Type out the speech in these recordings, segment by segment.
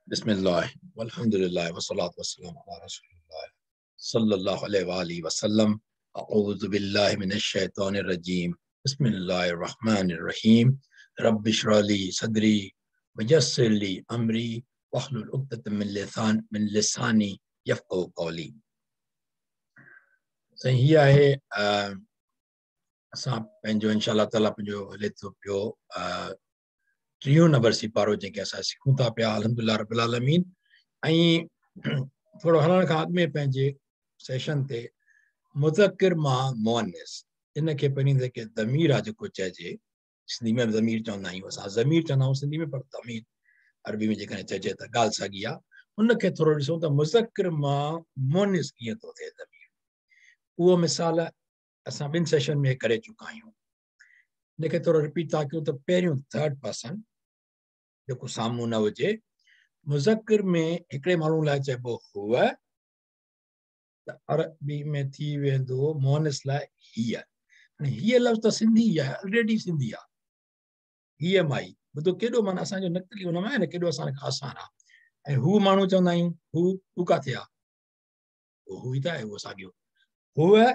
बिस्मिल्लाह वल्हम्दुलिल्लाह वस्सलातु वस्सलाम अला रसूलिल्लाह सल्लल्लाहु अलैहि वालैहि वसल्लम। अऊज़ु बिल्लाहि मिनश शैतानिर रजीम। बिस्मिल्लाहिर रहमानिर रहीम। रब्बि इश्रह ली सदरी वयस्सिर ली अमरी वहलुल उक़दतम मिन लिसानी यफ़क़हू क़ौली। साईं हीअ आहे असां पंहिंजो इंशा ताला पंहिंजो हले थो पियो टीहों नंबर सिपारो जंहिंखे असां सिखूं था पिया अल्हम्दुलिल्लाह रब्बिल आलमीन। ऐं थोरो हलण खां अॻु में पंहिंजे सेशन ते मुज़क्किर मां मुअन्निस इन खे पहिरीं जेके ज़मीर आहे जेको चइजे, सिंधी में ज़मीर चवंदा आहियूं असां, ज़मीर चवंदा आहियूं सिंधी में, पर ज़मीर अरबी में जेकॾहिं चइजे त ॻाल्हि साॻी आहे। उनखे थोरो ॾिसूं त मुज़क्किर मां मुअन्निस कीअं थो थिए ज़मीर। उहो मिसाल असां ॿिनि सेशन में करे चुका आहियूं। इनखे थोरो रिपीट था कयूं त पहिरियों थर्ड पर्सन जेको साम्हूं न हुजे, मुज़क्किर में हिकिड़े माण्हू लाइ चइबो हुअ, त अरबी में थी वेंदो मुअन्निस लाइ हीअ। हाणे हीअ लफ़्ज़ त सिंधी आहे, ऑलरेडी सिंधी आहे। हीअ माई ॿुधो केॾो माना असांजो नकली हुन में आहे न, केॾो असांखे आसान आहे। ऐं हू माण्हू चवंदा आहियूं, हू हू किथे आहे, उहो हू ई त आहे, उहो साॻियो। हुअ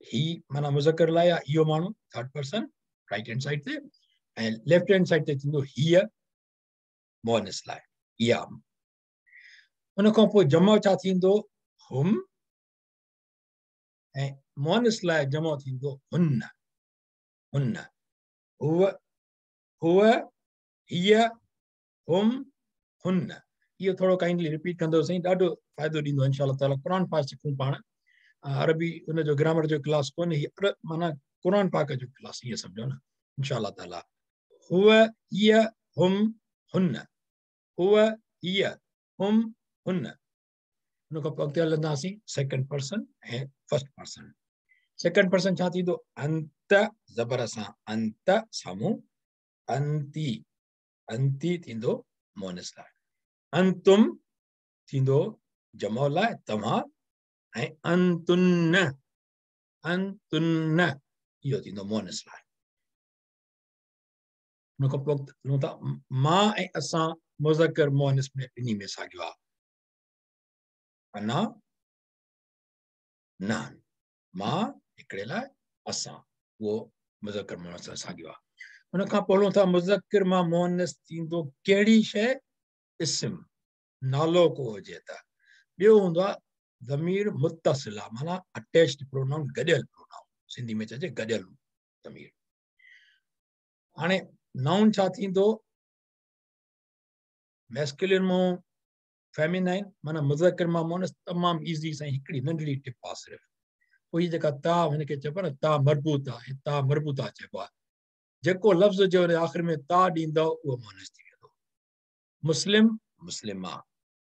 ही माना मुज़क्किर लाइ आहे इहो माण्हू third person right hand side ते, ऐं लेफ्ट हैंड साइड ते थींदो हीअ मुअन्निस लाइ इहा। उन खां पोइ जमो छा थींदो हुम, ऐं मुअन्निस लाइ जमो थींदो हुन। हुन हुअ, हुअ, हीअ, हुम, हुन। इहो थोरो काइंडली रिपीट कंदो साईं, ॾाढो फ़ाइदो ॾींदो इंशा ताला। क़ुर पाक सिखूं पाण, अरबी उनजो ग्रामर जो क्लास कोन्हे, हीअ माना क़ुर पाक जो क्लास ईअं सम्झो न इंशा ताला। हुअ, हीअ, हुम, हुन। हुअ, हीअ, हुम, हुन। उन खां पोइ अॻिते हलंदासीं सेकंड पर्सन ऐं फर्स्ट पर्सन। सेकंड पर्सन छा थींदो? अंत ज़बर सां अंत साम्हूं अंती, अंती थींदो मुअन्निस लाइ, अंतुम थींदो जमो लाइ तव्हां, ऐं अंतुन, अंतुन इहो थींदो मुअन्निस लाइ। उन खां पोइ हलूं था मां ऐं असां मुज़क्किर मुअन्निस में ॿिन्ही में साॻियो आहे। अना नहन, मां हिकिड़े लाइ, असां, उहो मुज़क्किर मुअन्निस साॻियो आहे। उन खां पोइ हलूं था मुज़क्किर मां मुअन्निस थींदो कहिड़ी शइ? इस्म, नालो को हुजे त। ॿियो हूंदो आहे ज़मीर मुत्तसिल आहे, माना अटैच्ड प्रोनाउन, गॾियल प्रोनाउन, सिंधी में चइजे गॾियल ज़मीर। हाणे नाउन छा थींदो? मैस्कुलिन मां फेमिनाइन माना मुज़क्किर मां मुअन्निस तमामु ईज़ी साईं, हिकिड़ी नंढड़ी टिप आहे सिर्फ़ु। पोइ हीअ जेका ता हुनखे चइबो आहे न, ता मरबूत आहे, ता मरबूता चइबो आहे। जेको लफ़्ज़ जो आख़िर में ता ॾींदव उहो मुअन्निस थी वेंदो। मुस्लिम मुस्लिमा,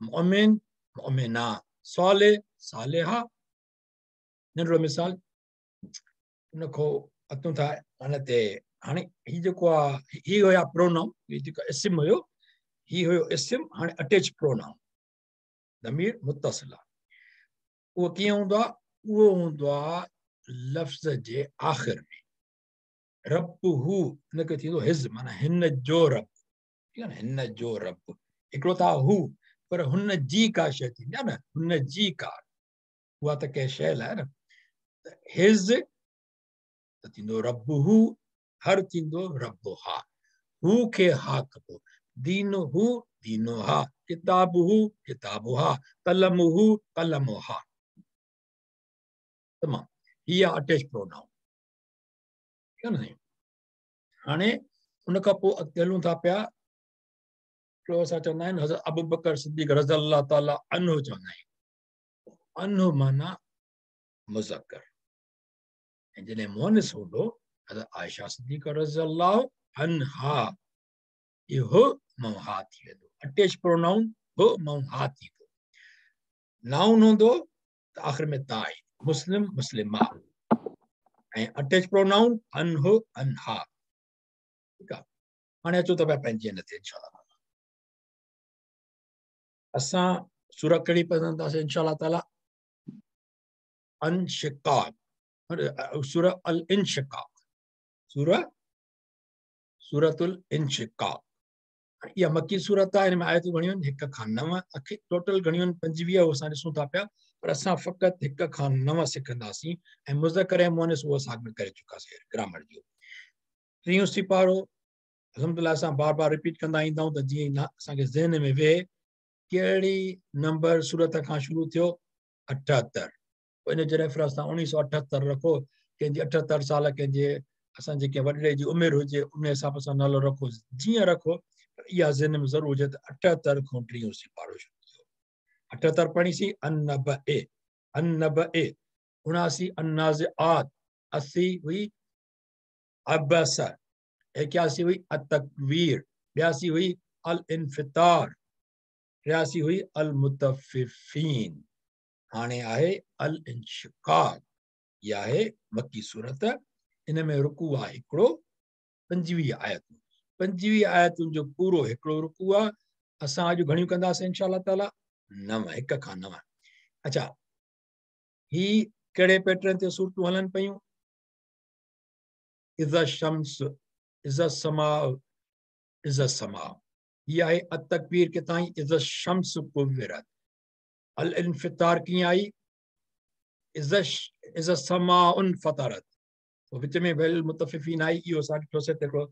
मुअमिन मुअमिना, साले सालिहा। नंढड़ो मिसाल उनखां अचूं था हुन ते। हाणे हीउ जेको आहे, हीउ हुया प्रोनाउन, हीउ जेको इस्म हुयो, हीउ हुयो इस्म, हाणे अटैच प्रोनाउन ज़मीर मुत्तसिल आहे। उहो कीअं हूंदो आहे? उहो हूंदो आहे लफ़्ज़ जे आख़िर में। रब हू हुनखे थींदो his, माना हिन जो रब, ठीकु आहे न, हिन जो रब। हिकिड़ो त आहे हू, पर हुन जी का शइ थींदी आहे न, हुन जी का, उहा त कंहिं शइ लाइ न। त his त थींदो रब हू, हर थींदो रब हा, हू खे हा कबो, दीन हू दीनो हा, किताब हू किताब हा, कलम हू कलम हा। तमामु हीअ आहे अटैच प्रोनाउन, ठीकु आहे न। हाणे उन खां पोइ अॻिते हलूं था पिया। हिकिड़ो असां चवंदा आहियूं हज़रत अबू बकर सिद्दीक़ रज़ी अल्लाह ताला अन्हु चवंदा आहियूं। अन्हु माना मुज़क्कर, ऐं जॾहिं मुअन्निस हूंदो हज़रत आयशा सिद्दीक़ रज़ी अल्लाह अन्हा, इहो मां हा थी वेंदो। अटैच प्रोनाउन हो मां हा थींदो। नाउन हूंदो त आख़िर में ता आई, मुस्लिम मुस्लिमा, ऐं अटैच प्रोनाउन अन्हु अन्हा, ठीकु आहे। हाणे अचो त पिया पंहिंजी हिन ते इंशा असां सूरत कहिड़ी पढ़ंदासीं इंशा ताला? अनशिकाक, सूरह अल इंशिकाक, सूरह सूरतुल इंशिकाक। इहा मक्की सूरत आहे, हिन में आयतूं घणियूं आहिनि? 1 खां 9, टोटल घणियूं आहिनि? 25, उहो असां ॾिसूं था पिया, पर असां फ़क़ति 1 खां 9 सिखंदासीं ऐं मुज़क्कर ऐं मुअन्निस उहो असां अॻु में करे चुकासीं ग्रामर जो। टीहों सिपारो अल्हम्दुलिल्लाह असां बार बार रिपीट कंदा ईंदा आहियूं त जीअं असांखे ज़हन में वेहे कहिड़ी नंबर सूरत खां शुरू थियो? 78। पोइ इन जो रेफरेंस तव्हां 1978 रखो, कंहिंजी 78 साल कंहिंजे असांजे कंहिं वॾे जी उमिरि हुजे उन हिसाब सां नालो रखो, जीअं रखो, पर इहा ज़हन में ज़रूरु हुजे त 78 खां टीहों सिपारो शुरू थियो। 78 पढ़ीसीं अन्नब ए, अन्नब ए, 79 अन्नाज़िआत, 80 हुई अबस, 81 हुई अतकवीर, 82 हुई अल इन्फितार, 83 हुई अल मुतफ़िफ़ीन। हाणे आहे अल इंशिकाक, इहा आहे मक्की सूरत। इन में रुकू आहे हिकिड़ो 25 आयतूं, 25 आयतुनि जो पूरो हिकिड़ो रुकू आहे। असां अॼु घणियूं कंदासीं इंशा ताला? 9, 1 खां 9। अच्छा, ही कहिड़े पैटर्न ते सूरतूं हलनि पयूं? इज़ा शम्स, इज़ा समा, इज़ा समा। हीअ आहे अतकबीर किथां आई? इज़ा शम्स कुव्विरत। अल इन्फितार कीअं आई? इज़ा समा उन फतरत। पोइ विच में वेल मुतफ़िफ़ीन आई। इहो असां ॾिठोसीं त हिकिड़ो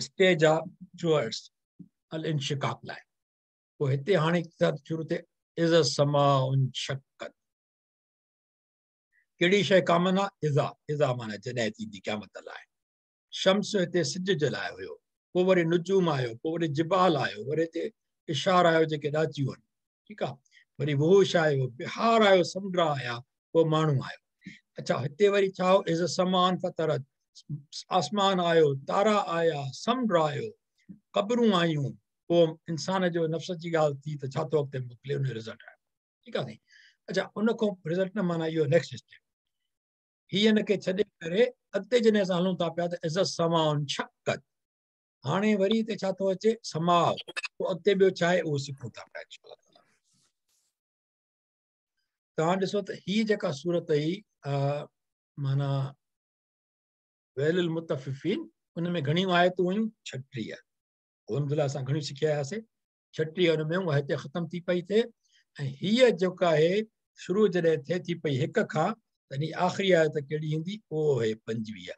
स्टेज आहे टुवर्ड्स अल इंशिकाक लाइ। पोइ हिते हाणे शुरू थिए इज़ा समा उन शक्कत। कहिड़ी शइ कॉमन आहे? इज़ा, इज़ा माना जॾहिं थींदी क़यामत लाइ। शम्स हिते सिज जे लाइ हुयो, पोइ वरी नुजूम आयो, पोइ वरी जिबाल आयो, वरी हिते इशार आयो जेके ॾाचियूं आहिनि, ठीकु आहे, वरी वहोश आयो, बिहार आयो, समुंड आया, पोइ माण्हू आयो। अच्छा, हिते वरी छा हो? Is समान फतरत, आसमान आयो, तारा आया, समुंड आयो, क़बरूं आयूं, पोइ इंसान जो नफ़्स जी ॻाल्हि थी त छा थो अॻिते मोकिले, उन रिज़ल्ट आयो, ठीकु आहे। अच्छा, उन खां रिज़ल्ट न माना इहो नेक्स्ट स्टेप, हीअ हिनखे छॾे करे अॻिते जॾहिं असां हलूं था पिया त is समान शक्कत। हाणे वरी हिते छा थो अचे? समाव। पोइ अॻिते ॿियो छा आहे उहो सिखूं था पिया इंशा। तव्हां ॾिसो त हीअ जेका सूरत हुई माना वैलुल मुतफ़िफ़ीन, उन में घणियूं आयतूं हुयूं? 36। अल्हम्दुलिल्लाह असां घणियूं सिखी आयासीं, 36 हुन में उहा हिते ख़तमु थी पई थिए। ऐं हीअ जेका आहे शुरू जॾहिं थिए थी पई 1 खां, त आख़िरी आयत कहिड़ी ईंदी? उहो आहे 25।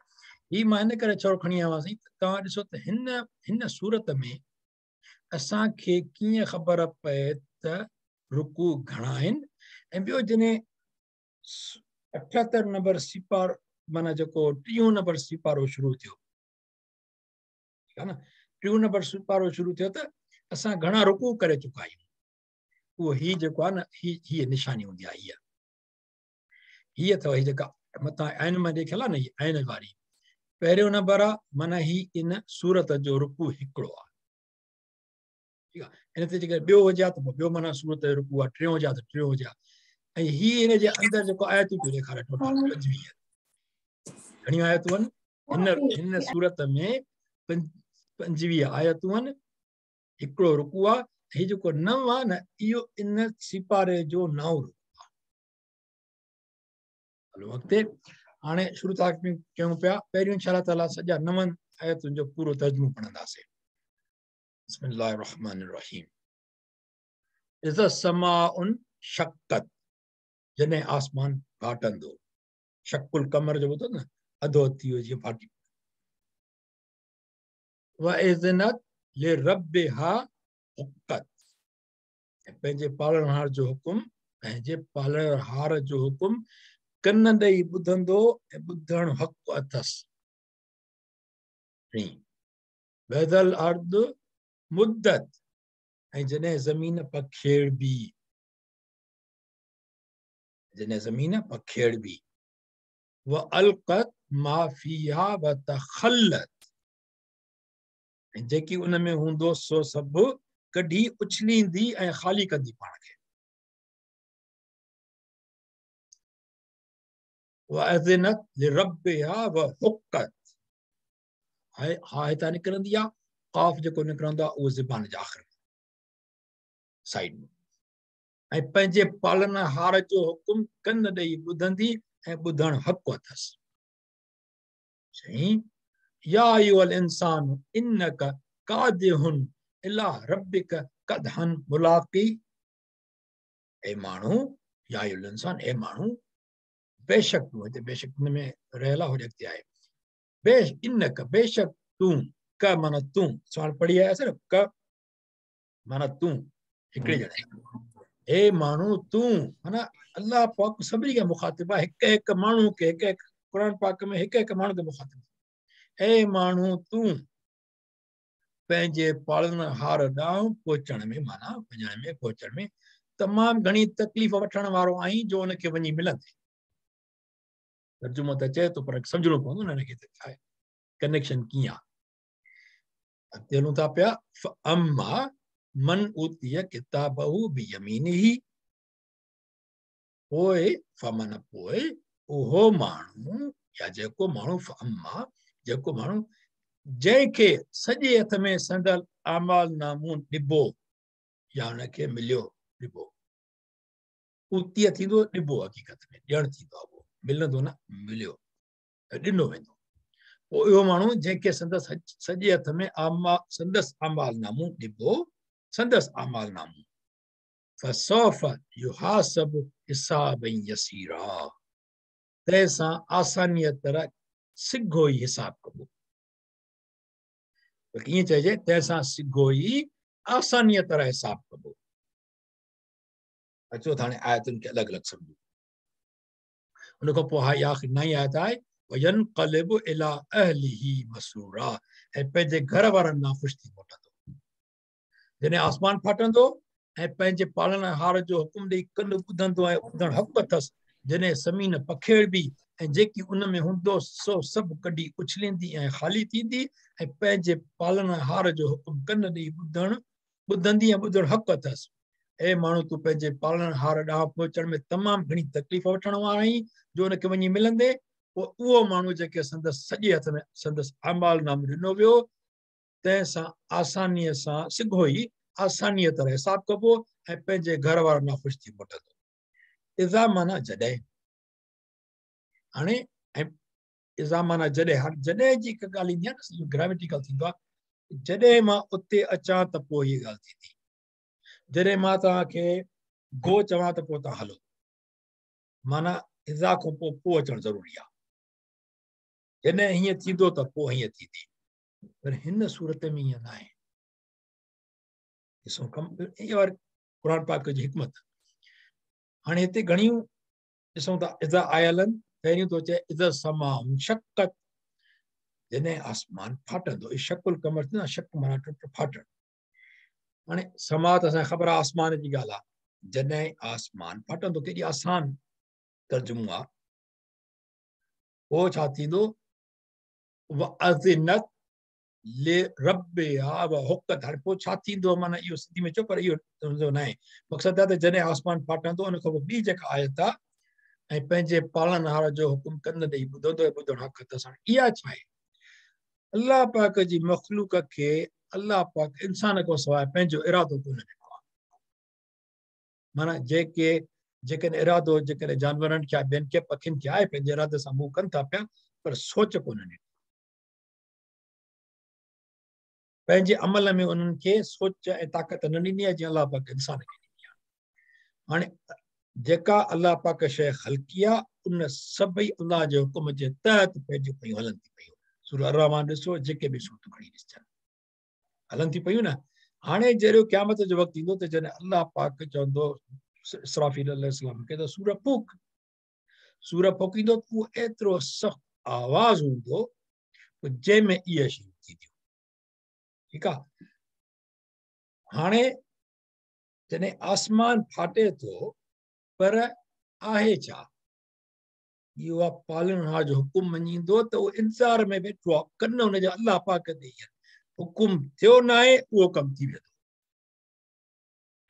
हीअ मां हिन करे छो खणी आयो आहियां, तव्हां ॾिसो त हिन हिन सूरत में असांखे कीअं ख़बर पए त रुकू घणा आहिनि। ऐं ॿियो जॾहिं 78 नंबर सिपारो माना जेको टीहों नंबर सिपारो शुरू थियो, ठीकु आहे न, टीहों नंबर सिपारो शुरू थियो त असां घणा रुकू करे चुका आहियूं। उहो हीअ जेको आहे न, हीअ निशानी हूंदी आहे। हीअ हीअ अथव हीअ जेका मथां ऐन मां ॾेखियल आहे न, हीअ ऐन वारी पहिरियों नंबर आहे, माना हीअ इन सूरत जो रुकू हिकिड़ो आहे, ठीकु आहे। इन ते जेकर ॿियो हुजे त पोइ ॿियो माना सूरत जो रुकू आहे, टियों हुजे त टियों हुजे। ऐं हीअ हिन जे अंदरि जेको आयतूं पियो ॾेखारे टोटल 25। घणियूं आयतूं आहिनि हिन हिन सूरत में? 25 आयतूं आहिनि, हिकिड़ो रुकू आहे। हीअ जेको 9 आहे न, इहो इन सिपारे जो नओं रुकू आहे। हलो अॻिते, हाणे शुरू था कयूं पिया। पहिरियों इंशा ताला सॼा 9 आयतुनि जो पूरो तर्जुमो पढ़ंदासीं। बिस्मिल्लाहिर रहमानिर रहीम। इज़ा समाउन शक्कत, जॾहिं आसमान फाटंदो, शक्कुल कमर जो ॿुधो न, अधो थी वियो जीअं फाटी। व इज़नत लिरब्बिहा हुक्कत, पंहिंजे पालणहार जो हुकुम, पंहिंजे पालणहार जो हुकुम कन ॾेई ॿुधंदो ऐं ॿुधणु हक़ अथसि। वैदल अर्द मुद्दत, ऐं जॾहिं ज़मीन पखेड़बी, जॾहिं ज़मीन पखेड़बी। व अलक़त मा फ़ीहा व तख़ल्लत, ऐं जेकी उन में हूंदो सो सभु कढी उछलींदी ऐं ख़ाली कंदी पाण खे। व अज़िनत लिरब्बिहा व हुक्कत, हा हितां निकिरंदी आहे, क़ाफ़ जेको निकिरंदो आहे उहो ज़बान जे आख़िर में साइड में। ऐं पंहिंजे पालनहार जो हुकुम कन ॾेई ॿुधंदी ऐं ॿुधणु हक़ अथसि। या अय्युहल इंसान इन्नक ڪادح الي ربڪ ڪدحا ملاقيه. اي ماڻهو، يا ايها الانسان، اي ماڻهو، بيشڪ تون، هتي بيشڪ هن ۾ رهيل آهي، هوڏي اڳتي آهي. بيش انڪ، بيشڪ تون، ڪ معنيٰ تون، سو هاڻي پڙهي آياسين نه، ڪ معنيٰ تون، هڪڙي ڄڻي. اي ماڻهو تون، معنيٰ الله پاڪ سڀني کي مخاطب آهي، هڪ هڪ ماڻهو کي، هڪ هڪ قرآن پاڪ ۾ هڪ هڪ ماڻهو کي مخاطب. اي ماڻهو تون پنهنجي پالڻهار ڏانهن پهچڻ ۾، معنيٰ وڃڻ ۾، پهچڻ ۾ تمام گهڻي تڪليف وٺڻ وارو آهين جو ان کي وڃي ملندين. ترجمو ته اچي ٿو پر سمجهڻو پوندو نه ان کي ته ڇا آهي، ڪنيڪشن ڪيئن آهي. اڳتي هلون ٿا پيا. فاما من اوتي ڪتابه بيمينه، پوء فمن پوء اهو ماڻهو يا جيڪو ماڻهو، فاما جيڪو ماڻهو جنهن کي سڄي هٿ ۾ سندل اعمال نامون ڏبو يا ان کي مليو ڏبو، اوتي ٿيندو ڏبو، حقيقت ۾ ڏيڻ ٿيندو آهي، ملندو نه، مليو ڏنو ويندو. پوء اهو ماڻهو جنهن کي سندس سڄي هٿ ۾ سندس اعمال نامون ڏبو، سندس اعمال نامون، فسوف يحاسب حسابا يسيرا، تنهن سان آسانيء طرح سگهو ئي حساب ڪبو. بلڪه ائين چئجي تنهن سان سگهو ئي آسانيء طرح حساب ڪبو. اچو ته هاڻي آيتن کي الڳ الڳ سمجهون. ان کان پوء هاء آخر نائين آيت آهي وينقلب الى اهله مسرورا، ۽ پنهنجي گهر وارن ڏانهن خوش ٿي موٽندو. جڏهن آسمان ڦاٽندو ۽ پنهنجي پالڻهار جو حڪم ڏئي ڪن ٻڌندو ۽ ٻڌڻ حق اٿس، جڏهن زمين پکيڙبي ۽ جيڪي ان ۾ هوندو سو سڀ ڪڍي اڇليندي ۽ خالي ٿيندي، ۽ پنهنجي پالڻهار جو حڪم ڪن ڏئي ٻڌندي ۽ ٻڌڻ حق اٿس. اي ماڻهو، تون پنهنجي پالڻهار ڏانهن پهچڻ ۾ تمام گهڻي تڪليف وٺڻ وارو آهين جو ان کي وڃي ملندين. پوء اهو ماڻهو جيڪي سندس سڄي هٿ ۾ سندس اعمال نامو ڏنو ويو، تنهن سان آسانيء سان سگهو ئي آسانيء طرح حساب ڪبو ۽ پنهنجي گهر وارن ڏانهن خوش ٿي موٽندو. اذا معنيٰ جڏهن، هاڻي ۽ اذا معنيٰ جڏهن، هاڻي جڏهن جي هڪ ڳالهه ايندي آهي نه، اهو گراميٽيڪل ٿيندو آهي، جڏهن مان اتي اچان ته پوء هيء ڳالهه ٿيندي، جڏهن مان توهان کي گو چوان ته پوء توهان هلو، معنيٰ اذا کان پوء پوء اچڻ ضروري آهي، جڏهن هيئن ٿيندو ته پوء هيئن ٿيندي. پر هن صورت ۾ ائين ناهي. ڏسو ڪم اهو آهي قرآن پاڪ جي حڪمت. هاڻي هتي گهڻيون ڏسون ٿا اذا آيلن، پهريون ٿو چئي اذا السماء انشقت، جڏهن آسمان ڦاٽندو، اي شق القمر ٿيندو آهي، شق معنيٰ ٽٽ ڦاٽڻ. هاڻي سما ته اسان کي خبر آهي آسمان جي ڳالهه آهي، جڏهن آسمان ڦاٽندو، ڪيڏي آسان ترجمو آهي. پوء ڇا ٿيندو؟ وَأَذِنَتْ لِرَبِّهَا وَحُقَّتْ، هاڻي پوء ڇا ٿيندو؟ معنيٰ اهو سنڌي ۾ چئو پر اهو سمجهو ناهي. مقصد آهي ته جڏهن آسمان ڦاٽندو، ان کان پوء ٻي جيڪا آيت آهي، ۽ پنهنجي پالڻهار جو حڪم ڪن ڏئي ٻڌندو ۽ ٻڌڻ حق اٿس. هاڻي اها ڇا آهي؟ الله پاڪ جي مخلوق کي الله پاڪ انسان کان سواء پنهنجو ارادو ڪونه ڏنو آهي. معنيٰ جيڪي جيڪڏهن ارادو جيڪڏهن جانورن کي ٻين کي پکين کي آهي، پنهنجي ارادي سان منهن ڪن ٿا پيا، پر سوچ ڪونه ڏني. پنهنجي عمل ۾ انهن کي سوچ ۽ طاقت نه ڏني آهي جيئن الله پاڪ انسان کي ڏني آهي. هاڻي جيڪا الله پاڪ شيء خلقي آهي، ان سڀئي الله جي حڪم جي تحت پنهنجون پيون هلن ٿي پيون. سورة الرحمان ڏسو، جيڪي به سورتون کڻي ڏسجن هلن ٿي پيون نه. هاڻي جڏهن قيامت جو وقت ايندو ته جڏهن الله پاڪ چوندو اسرافيل عليه السلام کي ته سور ڦوڪ، سور ڦوڪيندو ته اهو ايترو سخت آواز هوندو پوء جنهن ۾ اهي شيون ٿينديون. ٺيڪ آ. هاڻي جڏهن آسمان ڦاٽي ٿو، پر آهي ڇا؟ اهو آ پالڻهار جو حڪم مڃيندو ته اهو انتظار ۾ ويٺو آ، ڪن ان جا الله پاڪ ڏي آهن، حڪم ٿيو ناهي اهو ڪم ٿي ويندو.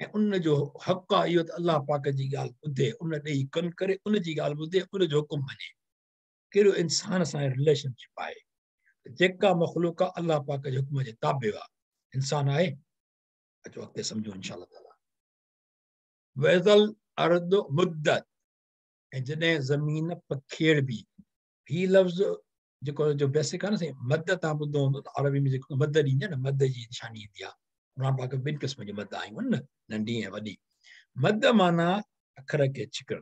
۽ ان جو حق آ اهو ته الله پاڪ جي ڳالهه ٻڌي، ان ڏي ڪن ڪري، ان جي ڳالهه ٻڌي، ان جو حڪم مڃي. ڪهڙو انسان سان رليشن شپ آهي؟ جيڪا مخلوق آ الله پاڪ جي حڪم جي تابع آ، انسان آهي. اچو اڳتي سمجهون انشاء الله تعالي. وَإِذَا الْأَرْضُ مُدَّتْ، ۽ جڏهن زمين پکيڙبي. هي لفظ जेको जो बेसिक आहे न साईं, मद तव्हां ॿुधो हूंदो त अरबी में जेको मद ॾींदी आहे न, मद जी निशानी ईंदी आहे। क़ुरान पाक में ॿिनि क़िस्म जी मद आयूं आहिनि न, नंढी ऐं वॾी। मद माना अखर खे छिकणु।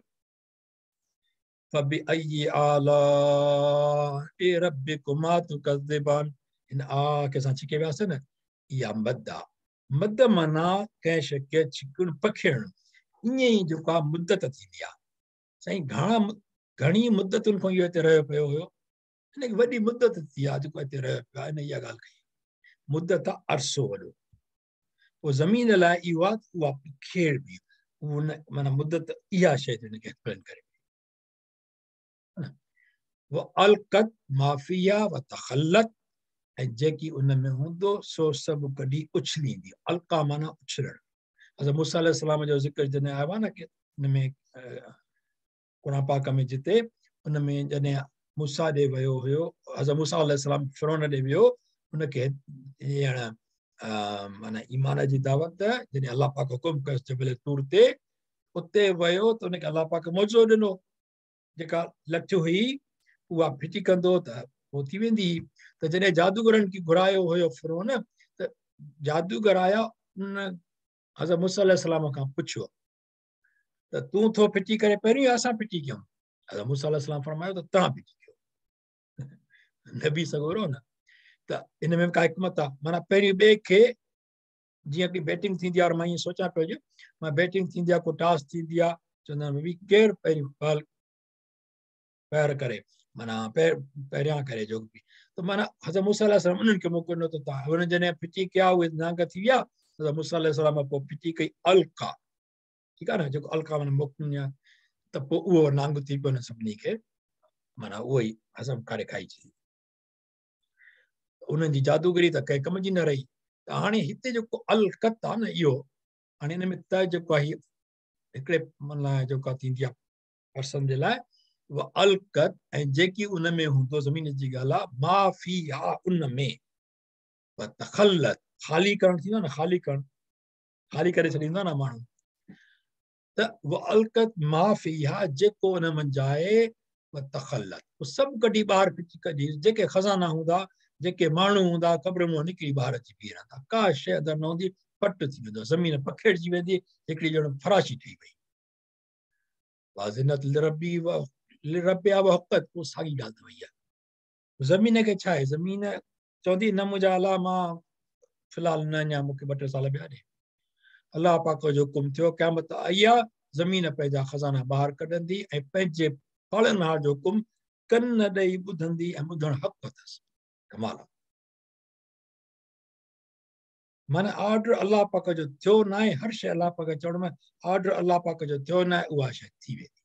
फबिअय्यि आलाइ रब्बिकुमा तुकज़्ज़िबान, हिन आ खे असां छिके वियासीं न, इहा मद आहे। मद माना कंहिं शइ खे छिकणु, पखेड़णु। ईअं ई जेको आहे मुदत थींदी आहे साईं। घणी मुदतुनि खां इहो हिते रहियो पियो हुयो, हिनखे वॾी मुदत थी आहे जेको हिते रहियो पियो आहे। हिन इहा ॻाल्हि कई, मुदत आहे अरसो वॾो। पोइ ज़मीन लाइ इहो आहे उहा पखेड़ बि उन माना मुदत इहा शइ हिनखे एक्सप्लेन करे। व अलकत माफिया व तखल्लत, ऐं जेकी उन में हूंदो सो सभु कढी उछलींदी। अलका माना उछलणु। हज़रत मूसा अलैहिस्सलाम जो ज़िक्र जॾहिं आयो आहे न की हुन में क़ुरान पाक में जिते उन में जॾहिं मूसा ॾे वियो हुयो, हज़रत मूसा अलैहिस्सलाम फिरौन ॾे वियो, हुनखे ॾियण माना ईमान जी दावत, जॾहिं अलाह पाक हुकुम कयुसि जबल तूर ते, उते वियो त हुनखे अलाह पाक मौजो ॾिनो, जेका लठ हुई उहा फिटी कंदो त पोइ थी वेंदी। त जॾहिं जादूगरनि खे घुरायो हुयो फिरौन, त जादूगर आया, उन हज़रत मूसा अलैहिस्सलाम खां पुछियो त तूं थो फिटी करे पहिरीं या असां फिटी कयूं? हज़रत मूसा अलैहिस्सलाम फरमायो त तव्हां फिटी कयो। नबी सॻोरो न, त इन में का हिकमत आहे, माना पहिरीं ॿिए खे जीअं की बैटिंग थींदी आहे, मां ईअं सोचां पियो मां बैटिंग थींदी आहे, को टॉस थींदी आहे, चवंदा आहिनि भई केरु पहिरीं बॉल पैर करे, माना पहिरियां करे जो बि। त माना हज़रत मूसा अलैहिस्सलाम उन्हनि खे मौक़ो ॾिनो त तव्हां हुननि जॾहिं फिटी कया, उहे नांग थी विया। हज़रत मूसा अलैहिस्सलाम पोइ फिटी कई अलका, ठीकु आहे न, जेको अलका माना मोकिलिया, त पोइ उहो नांग थी पियो हुन सभिनी खे, माना उहो ई हज़म करे खाई छॾी। उन्हनि जी जादूगरी त कंहिं कम जी न रही। त हाणे हिते जेको अलकत आहे न, इहो हाणे हिन में त जेको आहे हिकिड़े माना जेको थींदी आहे पर्सन जे लाइ, उहा अलकत, ऐं जेकी उन में हूंदो ज़मीन जी ॻाल्हि आहे, माफ़ी आहे उन में, तखलत ख़ाली करणु थींदो आहे न, ख़ाली करणु, ख़ाली करे छॾींदो आहे न माण्हू, त उहा अलकत माफ़ी आहे जेको उन मंझि आहे, उहा तखलत, उहो सभु कढी ॿाहिरि फिटी कढी, जेके ख़ज़ाना हूंदा, जेके माण्हू हूंदा, क़ब्र मां निकिरी ॿाहिरि अची बीह रहंदा, का शइ अंदरि न हूंदी, पट थी वेंदो, ज़मीन पखेड़िजी वेंदी, हिकिड़ी ॼण फराशी ठही वई। वाज़िनत लिरब्बी व लिरब्बिहा व हुक्कत, उहो साॻी ॻाल्हि त वई आहे। ज़मीन खे छा आहे, ज़मीन चवंदी न मुंहिंजा अलाह, मां फ़िलहाल न अञा, मूंखे ॿ टे साल ॿिया ॾे। अलाह पाक जो हुकुम थियो, क़यामत आई आहे, ज़मीन पंहिंजा ख़ज़ाना ॿाहिरि कढंदी ऐं पंहिंजे पालणहार जो हुकुम कन ॾेई ॿुधंदी, ऐं ॿुधणु हक़ अथसि। कमाल आहे, माना आर्डर अलाह पाक जो थियो न आहे, हर शइ अलाह पाक चवण में आर्डर अलाह पाक जो थियो न आहे, उहा शइ थी वेंदी।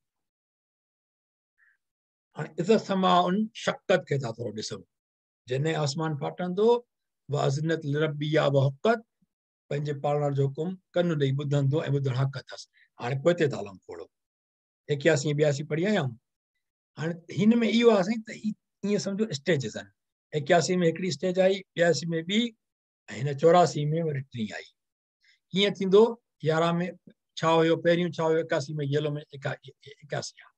हाणे इज़ समाउन शक्कत खे था थोरो ॾिसूं, जॾहिं आसमान फाटंदो, वअज़नत लिरब्बिहा वहुक्कत, पंहिंजे पालणहार जो हुकुम कन ॾेई ॿुधंदो ऐं ॿुधणु हक़ अथसि। हाणे पोइते था हलूं थोरो, 81 82 पढ़ी आया आहियूं। हाणे हिन में इहो आहे साईं त ईअं सम्झो स्टेजिस आहिनि, 81 में हिकिड़ी स्टेज आई, 82 में ॿी, ऐं हिन 84 में वरी टी आई। कीअं थींदो, 11 में छा हुयो, पहिरियों छा हुयो, 81 में येलो में 81 आहे।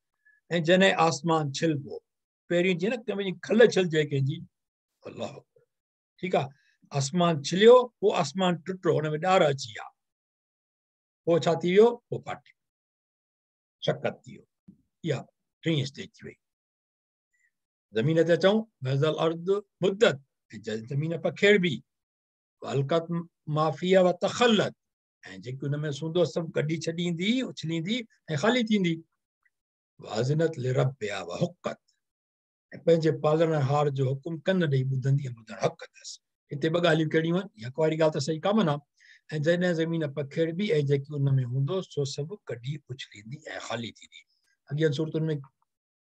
ऐं जॾहिं आसमान छिलबो, पहिरियों जीअं न कंहिंजी खल छिलजे कंहिंजी, अलाह ठीकु आहे, आसमान छिलियो, पोइ आसमान टुटो, हुन में ॾार अची विया, पोइ छा थी वियो, पोइ फाटी शकत थी वियो। इहा टीं स्टेज थी वई। ज़मीन ते अचूं, वज़ल अर्द मुद्दत, ज़मीन पखेड़बी, हलकत माफ़िया व तखलत, ऐं जेकी हुन में हूंदो सभु कढी छॾींदी, उछलींदी ऐं ख़ाली थींदी। वाज़िनत लिरब्बिहा व हुक्कत, ऐं पंहिंजे पालणहार जो हुकुम कन ॾेई ॿुधंदी ऐं ॿुधणु हक़ अथसि। हिते ॿ ॻाल्हियूं कहिड़ियूं आहिनि, इहा वारी ॻाल्हि त सही कामन आहे। ऐं जॾहिं ज़मीन पखेड़बी ऐं जेकी उन में हूंदो सो सभु कढी उछलींदी ऐं ख़ाली थींदी। अॻियनि सूरतुनि में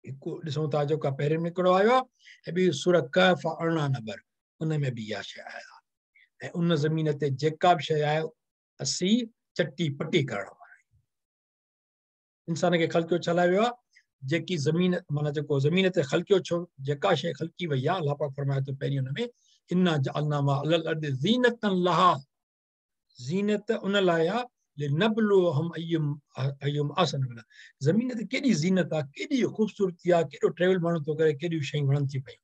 हिकु ॾिसूं था जेको पहिरीं में हिकिड़ो आयो आहे, ऐं ॿी सूरत कहफ़ 18 नंबर, उन में बि इहा शइ आयल आहे। ऐं उन ज़मीन ते जेका बि शइ आहे असीं चटी पटी करण वारा आहियूं। इंसान खे ख़लकियो छा लाइ वियो आहे, जेकी ज़मीन माना जेको ज़मीन ते ख़लकियो छो, जेका शइ ख़लकी वई आहे, अलाह पाक फरमाए थो पहिरीं हुन में, इन्ना जअलना मा अलल अर्द ज़ीनतन लहा, ज़ीनत उन लाइ आहे, लिनबलुहum अय्युम अय्युम अहसन अमला। ज़मीन ते केॾी ज़ीनत आहे, केॾी ख़ूबसूरती आहे, केॾो ट्रेवल माण्हू थो करे, केॾियूं शयूं वणनि थी पयूं।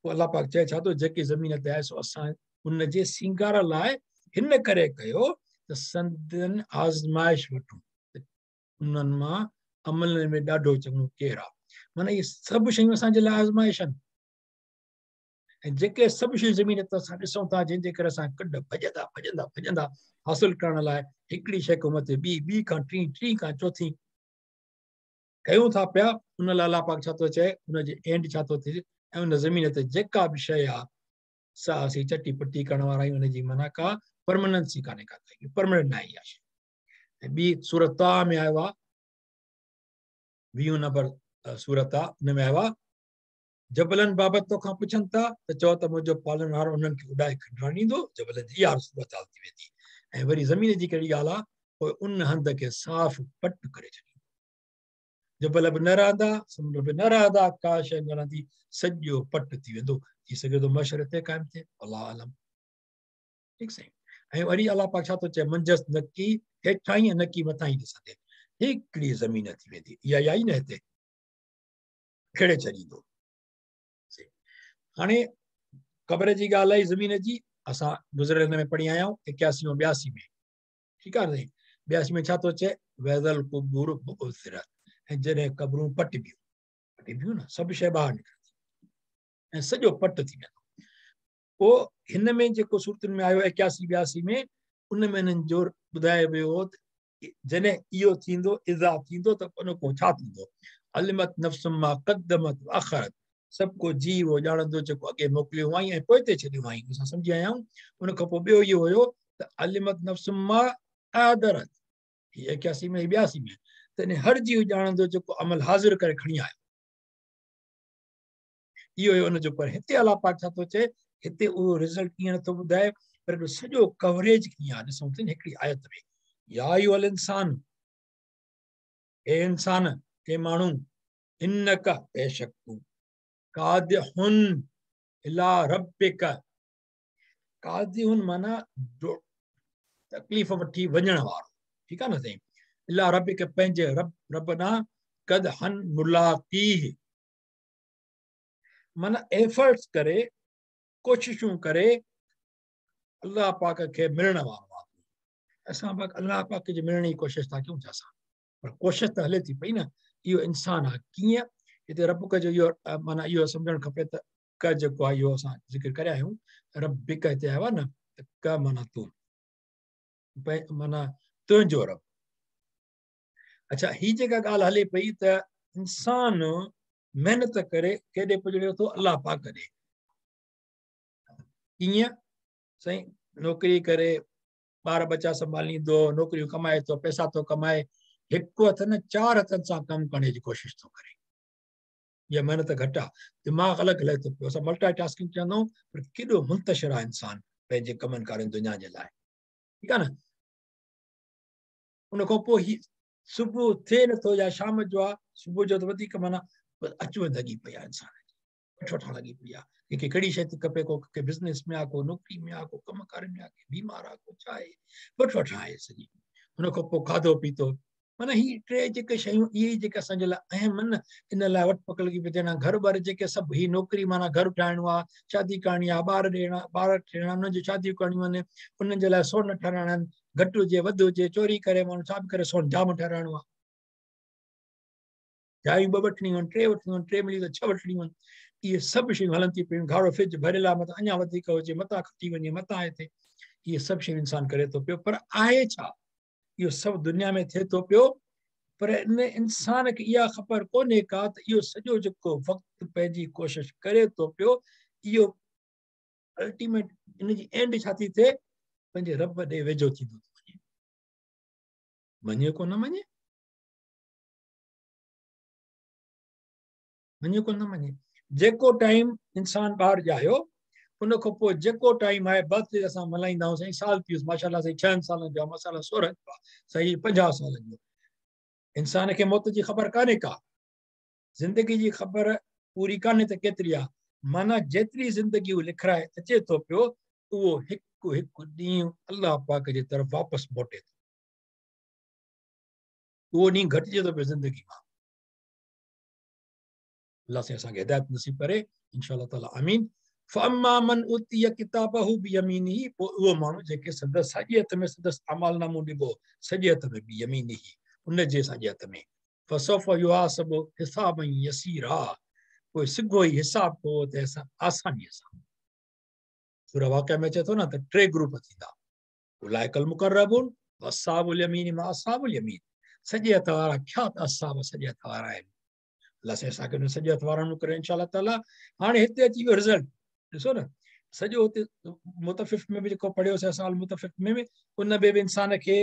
पोइ अलाह पाक चए छा थो, जेके ज़मीन ते आहे सो असां उन जे सिंगार लाइ हिन करे कयो त संदन आज़माइश वठूं, उन्हनि मां अमल में ॾाढो चङो केरु आहे। माना इहे सभु शयूं असांजे लाइ आज़माइश आहिनि ऐं जेके सभु शयूं ज़मीन ते असां ॾिसूं था, जंहिंजे करे असां कॾ भॼंदा भॼंदा भॼंदा हासिल करण लाइ हिकिड़ी शइ खां मथे ॿी, ॿी खां टी, टी खां चोथी कयूं था पिया। उन लाइ अलाह पाक छा थो चए, उनजे एंड छा थो थिए, ऐं उन ज़मीन ते जेका बि शइ आहे सा असीं चटी पटी करण वारा आहियूं, उनजी माना का परमानेंसी कान्हे का, परमानेंट न आहे इहा शइ। ऐं ॿी सूरत में आयो आहे, 20 नंबर सूरत आहे, उन में आयो आहे जबलनि बाबति तोखां पुछनि था त चओ त मुंहिंजो पालनहार उन्हनि खे उॾाए खंडरा ॾींदो, जबलनि जी इहा सूरत हाल थी वेंदी। ऐं वरी ज़मीन जी कहिड़ी ॻाल्हि आहे, पोइ उन हंधि खे साफ़ पट करे छॾींदो, जबल बि न रहंदा, समुंड बि न रहंदा, का शइ न रहंदी, सॼो पट थी वेंदो। थी सघे थो मशर ते क़ाइमु थिए, अलाह आलम। ठीकु साईं। ऐं वरी अलाह पाक छा थो चए, मंझसि नकी हेठां ई ऐं नकी मथां ई ॾिसंदे हिकिड़ी ज़मीन थी वेंदी, इहा आई न हिते खेड़े छॾींदो। हाणे क़बर जी ॻाल्हि आई ज़मीन जी, असां गुज़िरियल हिन में पढ़ी आया आहियूं 81 ऐं 82 में, ठीकु आहे साईं। 82 में छा थो चए, वैज़ल क़ुबूर बुअसिरत, ऐं जॾहिं क़बरूं पटिबियूं, पटिबियूं न, सभु शइ ॿाहिरि निकिरंदी ऐं सॼो पट थी वेंदो। पोइ हिन में जेको सूरतुनि में आयो 81 82 में, उन में हिननि जो ॿुधायो वियो हो त जॾहिं इहो थींदो, इज़ा थींदो, त उन खां छा थींदो, अलिमत नफ़्सुम मा क़द्दमत व अख़रत, सभु को जीव उहो ॼाणंदो जेको अॻे मोकिलियो हुआईं ऐं पोइ ते छॾियो हुआईं, असां सम्झी आया आहियूं। उन खां पोइ ॿियो इहो हुयो त अलिमत नफ़्सुम मा अदरत, हीअ 81 में, 82 में, त हर जीव ॼाणंदो जेको अमल हाज़िर करे खणी आयो, इहो हुयो उनजो। पर हिते अलाह पाक छा थो चए, हिते उहो रिज़ल्ट कीअं नथो ॿुधाए, पर सॼो कवरेज कीअं आहे, ॾिसूं थी हिकिड़ी आयत में, या अय्युहल इंसान, हे इंसान, हे माण्हू, इन्नक बेशक तूं, कादिहुन इला रब्बिक, कादिहुन माना तकलीफ़ वठी वञण वारो, ठीकु आहे न साईं। इला रब्बिक पंहिंजे रब, रब ॾांहुं, कदहन मुलाक़ीह, माना एफर्ट्स करे, कोशिशूं करे अलाह पाक खे मिलण वारो आहे। असां पाक अलाह पाक जे मिलण जी कोशिश था कयूं छा असां, पर कोशिश त हले थी पई न। इहो इंसान आहे कीअं, हिते रब जो इहो माना इहो सम्झणु खपे त क जेको आहे इहो असां ज़िक्र करे आया आहियूं, रबिक हिते आयो आहे न, त क माना तूं, माना तुंहिंजो रब। अच्छा, हीअ जेका ॻाल्हि हले पई त इंसान महिनत करे केॾे पुॼणे थो, अलाह पाक ॾे। कीअं साईं, नौकिरी करे ॿार बच्चा संभालींदो, नौकरियूं कमाए थो, पैसा थो कमाए, हिकु हथ न चारि हथनि सां कमु करण जी कोशिश थो करे। इहा महिनत घटि आहे, दिमाग़ अलॻि हले थो पियो। असां मल्टी टास्किंग चवंदा आहियूं, पर केॾो मुंतशिर आहे इंसान पंहिंजे कमनि कारनि दुनिया जे लाइ, ठीकु आहे न। उन खां पोइ हीअ सुबुह थिए नथो या शाम जो आहे, सुबुह जो त वधीक माना अचु वञ लॻी पई आहे इंसान जी, वठि वठाण लॻी पई आहे। कंहिंखे कहिड़ी शइ थी खपे, को कंहिंखे बिज़नेस में आहे, को नौकिरी में आहे, को कम कार में आहे, कंहिं बीमार आहे, को छा आहे, वठि वठाण आहे सॼी। हुन खां पोइ खाधो पीतो, माना हीअ टे जेके शयूं इहे ई जेके असांजे लाइ अहम आहिनि न, इन लाइ वठि पकड़ लॻी पई थिए। घर ॿार जेके सभु, हीअ नौकिरी माना घर ठाहिणो आहे, शादी करणी आहे, ॿार ॾियणा, ॿार थियणा, उन्हनि जूं शादियूं करणियूं आहिनि, उन्हनि जे लाइ सोन ठाराइणा आहिनि, घटि हुजे वधि हुजे, चोरी करे माण्हू छा बि करे सोन जाम ठाराइणो आहे। जायूं ॿ वठणियूं आहिनि, टे वठणियूं आहिनि, टे मिली त 6 वठणियूं आहिनि, इहे सभु शयूं हलनि थी पियूं। घाड़ो फ्रिज भरियल आहे, मतां अञा वधीक हुजे, मतां खटी वञे, मतां हिते, इहे सभु शयूं इंसान करे थो पियो। पर आहे छा, इहो सभु दुनिया में थिए थो पियो, पर इन इंसान खे इहा ख़बर कोन्हे का त इहो सॼो जेको वक़्तु पंहिंजी कोशिश करे थो पियो, इहो अल्टीमेट इन जी एंड छा थी थिए, पंहिंजे रब ॾे वेझो थींदो थो वञे। मञे को न मञे, मञे को न मञे, जेको टाइम इंसान ॿाहिरि ॼायो, उन खां पोइ जेको टाइम आहे, बर्थडे असां मल्हाईंदा आहियूं, साईं साल थी वियुसि, माशाअल्लाह साईं 6 सालनि जो आहे, माशाअल्लाह 16 जो आहे, साईं 50 सालनि जो। इंसान खे मौत जी ख़बर कान्हे का, ज़िंदगी जी ख़बर पूरी कान्हे त केतिरी आहे, माना जेतिरी ज़िंदगी उहो लिखाए अचे थो पियो, उहो हिकु हिकु ॾींहुं अलाह पाक जे तरफ़ वापसि मोटे थो, उहो ॾींहुं घटिजे थो पियो ज़िंदगी मां। अलाह साईं असांखे हिदायत नसीब करे इंशा ताला आमीन। फ़अम्मा मन उतिय किताबहु बियमीनिही, पोइ उहो माण्हू जेके संदसि साॼे हथ में संदसि अमाल नामो ॾिबो, सॼे हथ में बियमीनिही उन जे साॼे हथ में, फसौफ़ युहासब हिसाबन यसीरा, पोइ सिघो ई हिसाब कयो त आसानीअ सां। सूरह वाक़िआ में अचे थो न त टे ग्रुप थींदा, उलाइकल मुकर्रबून अस्हाबुल यमीन मा अस्हाबुल यमीन, सॼे हथ वारा ख्यात अस्हाब सॼे हथ वारा आहिनि। अलाह साईं असांखे हुन सॼे हथ वारा करे इंशा ताला। हाणे हिते अची वियो रिज़ल्ट, ॾिसो न सॼो हुते मुतफ़िफ़ में बि जेको पढ़ियोसीं असां मुतफ़िफ़ में बि, उन में बि इंसान खे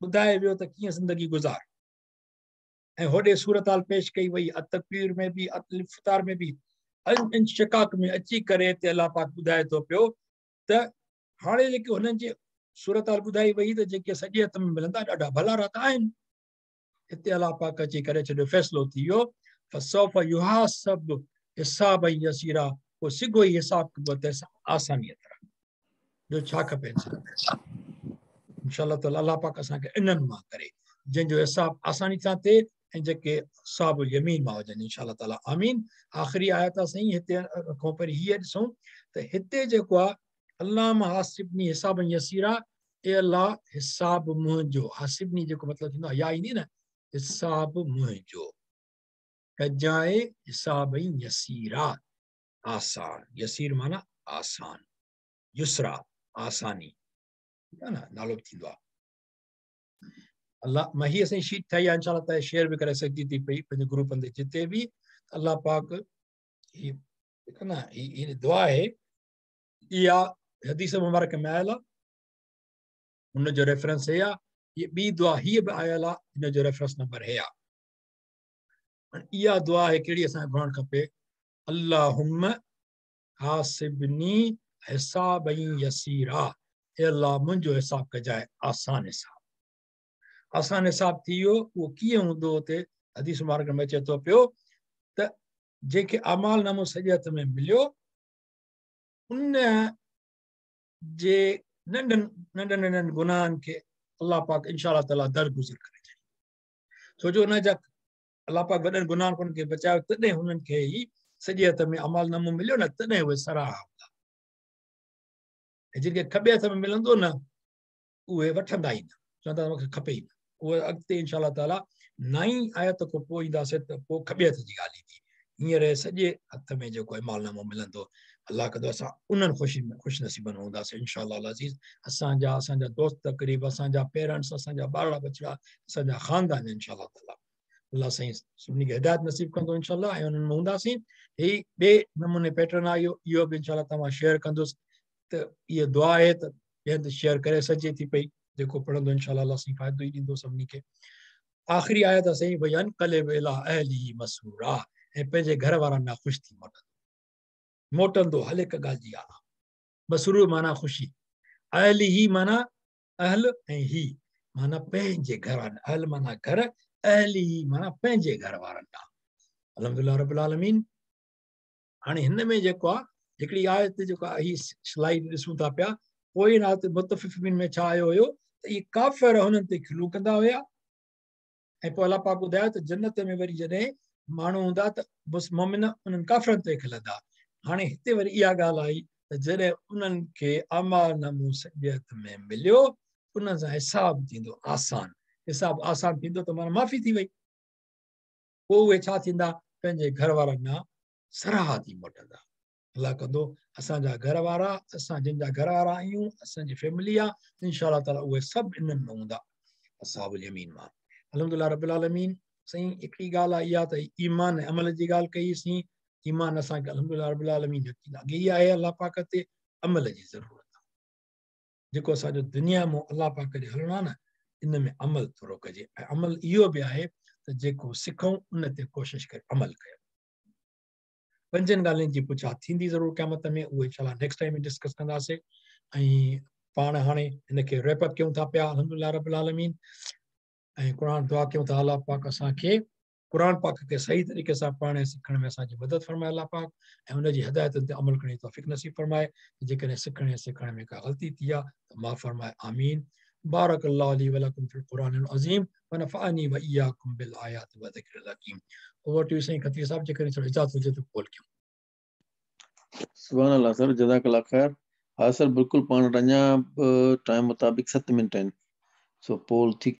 ॿुधायो वियो त कीअं ज़िंदगी गुज़ार, ऐं होॾे सूरत हाल पेश कई वई अतकबीर में बि, अल-इफ्तार में बि, इंशिकाक में अची करे हिते अलाह पाक ॿुधाए थो पियो त हाणे जेके हुननि जी सूरत हाल ॿुधाई वई त जेके सॼे हथ में मिलंदा ॾाढा भला रहंदा आहिनि। हिते अलाह पाक अची करे छॾियो, फ़ैसिलो थी वियो, फसौफ़ युहासब हिसाबन यसीरा, पोइ सिघो ई हिसाब कबो त आसानीअ तरह। ॿियो छा खपे इंसान इंशा ताला। अलाह पाक असांखे इन्हनि मां करे जंहिंजो हिसाब आसानी सां थिए ऐं जेके साहब यमीन मां हुजनि इंशा ताला आमीन। आख़िरी आयत आहे साईं हिते खां पहिरीं हीअ ॾिसूं त हिते जेको आहे अल्लाह हासिबनी हिसाबन यसीरा, ए अल्लाह हिसाब मुंहिंजो, हासिबनी जेको मतिलबु थींदो आहे या ईंदी न, हिसाब मुंहिंजो कजाए हिसाब यसीरा, आसान, यसीर माना आसान, युसरा आसानी, ठीकु आहे न, नालो बि थींदो आहे। अलाह मां हीअ असांजी शीट ठाही आहे इंशा ताला शेयर बि करे सघिजे थी पई पंहिंजे ग्रुपनि ते जिते बि। अलाह पाक हीअ जेका न हीअ दुआ आहे, इहा हदीस मुबारक में आयल आहे, हुनजो रेफरेंस हे आहे। हीअ ॿी दुआ हीअ बि आयल आहे, हिन जो रेफरेंस नंबर हे आहे। इहा दुआ आहे कहिड़ी असांखे घुरणु खपे, अल्लाहुम्मा हासिबनी हिसाबन यसीरा, ए अल्लाह मुंहिंजो हिसाब कजांइ आसान हिसाब। आसान हिसाब थी वियो, उहो कीअं हूंदो हुते हदीस मुबारक में अचे थो पियो त जंहिंखे अमाल नामो सॼे हथ में मिलियो उन जे नंढनि नंढनि नंढनि गुनाहनि खे अलाह पाक इंशा ताला दरगुज़र करे छॾी। छो जो हुन जा अलाह पाक वॾनि गुनाहनि खां हुननि खे बचायो, तॾहिं हुननि खे ई सॼे हथ में अमाल नामो मिलियो न, तॾहिं उहे सराहा हूंदा। ऐं जिन खे खॿे हथ में मिलंदो न उहे वठंदा ई न, चवंदा मूंखे खपे ई न। उहे अॻिते इंशा ताला नाई आयत खां पोइ ईंदासीं त पोइ खॿे हथ जी ॻाल्हि ईंदी। हींअर सॼे हथ में जेको अमाल नामो मिलंदो अलाह कंदो असां उन्हनि ख़ुशी में ख़ुशि नसीबनि हूंदासीं इंशा अज़ीज़। असांजा असांजा दोस्त तक़रीब, असांजा पेरेंट्स, असांजा ॿारड़ा बचड़ा, असांजा ख़ानदान इंशा ताला अलाह साईं सभिनी खे हिदायत नसीब कंदो इंशा ऐं उन्हनि में हूंदासीं। हीअ ॿिए नमूने पैटर्न आहे इहो, इहो बि इंशा तव्हां शेयर कंदुसि त इहा दुआ आहे त ॿिए हंधि शेयर करे सघिजे थी पई, जेको पढ़ंदो इंशा अलाह साईं फ़ाइदो ई ॾींदो सभिनी खे। आख़िरी आयत आहे साईं भई अनक़लिब इला अहलिही मसरूरा, ऐं पंहिंजे घर वारनि ॾांहुं ख़ुशि थी मोटंदो, मोटंदो हल हिकु ॻाल्हि जी आहे। मसरूर माना ख़ुशी, अहलिही माना अहल ऐं ही माना पंहिंजे घर वारनि, अहल माना घर, अहलिही माना पंहिंजे घर वारनि ॾांहुं। अल्हम्दुलिल्लाह रब्बिल आलमीन। हाणे हिन में जेको आहे हिकिड़ी आयत जेको आहे हीअ स्लाइड ॾिसूं था पिया, पोइ आयत मुतफ़िफ़ीन में छा आयो हुयो त इहे काफ़िर हुननि ते खिलूं कंदा हुया, ऐं पोइ अलाह पाक ॿुधायो त जन्नत में वरी जॾहिं माण्हू हूंदा त बसि मोमिन उन्हनि काफ़िरनि ते खिलंदा। हाणे हिते वरी इहा ॻाल्हि आई त जॾहिं उन्हनि खे अमाल नामो सॼे हथ में मिलियो, उन सां हिसाब थींदो आसान, हिसाब आसान थींदो त माना माफ़ी थी वई। पोइ उहे छा थींदा, पंहिंजे घर वारनि ॾांहुं सराहा थी मोटंदा। अलाह कंदो असांजा घर वारा, असां जिन जा घर वारा आहियूं, असांजी फैमिली आहे, इंशा ताला उहे सभु इन्हनि में हूंदा अस्हाबुल यमीन मां। अल्हम्दुलिल्लाह रब्बिल आलमीन। साईं हिकिड़ी ॻाल्हि आहे इहा त ईमान ऐं अमल जी ॻाल्हि कईसीं। ईमान असांखे अल्हम्दुलिल्लाह रब्बिल आलमीन यकीन अॻे ई आहे अलाह पाक ते, अमल जी ज़रूरत आहे। जेको असांजो दुनिया मां अलाह पाक ॾे हलणो आहे न, इन में अमल थोरो कजे। ऐं अमल इहो बि आहे त जेको सिखूं उन ते कोशिशि करे अमल कयूं। पंजनि ॻाल्हियुनि जी पुछा थींदी ज़रूरु क़यामत में, उहे इंशा नेक्स्ट टाइम में डिस्कस कंदासीं। ऐं पाण हाणे हिनखे रैप अप कयूं था पिया अल्हम्दुलिल्लाह रब्बिल आलमीन। ऐं क़ुर दुआ कयूं था अलाह पाक असांखे क़ुर पाक खे सही तरीक़े सां पढ़ण ऐं सिखण में असांजी मदद फरमाए अलाह पाक, ऐं हुनजी हिदायतुनि ते अमल करण जी तौफ़ीक़ नसीब फरमाए। जेकॾहिं सिखण ऐं सेखारण में का ग़लती थी आहे त माफ़ फरमाए, आमीन। बारक अल्लाह ली व लकुम फिल क़ुरानिल अज़ीम व ونفعني واياڪم بالآيات وذڪر الحڪيم. اوور ٽو سائين کتري صاحب، جيڪڏهن ٿورو اجازت هجي ته پول ڪيون. سبحان الله سر، جزاڪ الله خير. ها سر، بلڪل، پاڻ وٽ اڃا به ٽائيم مطابق 7 منٽ آهن، سو پول ٿي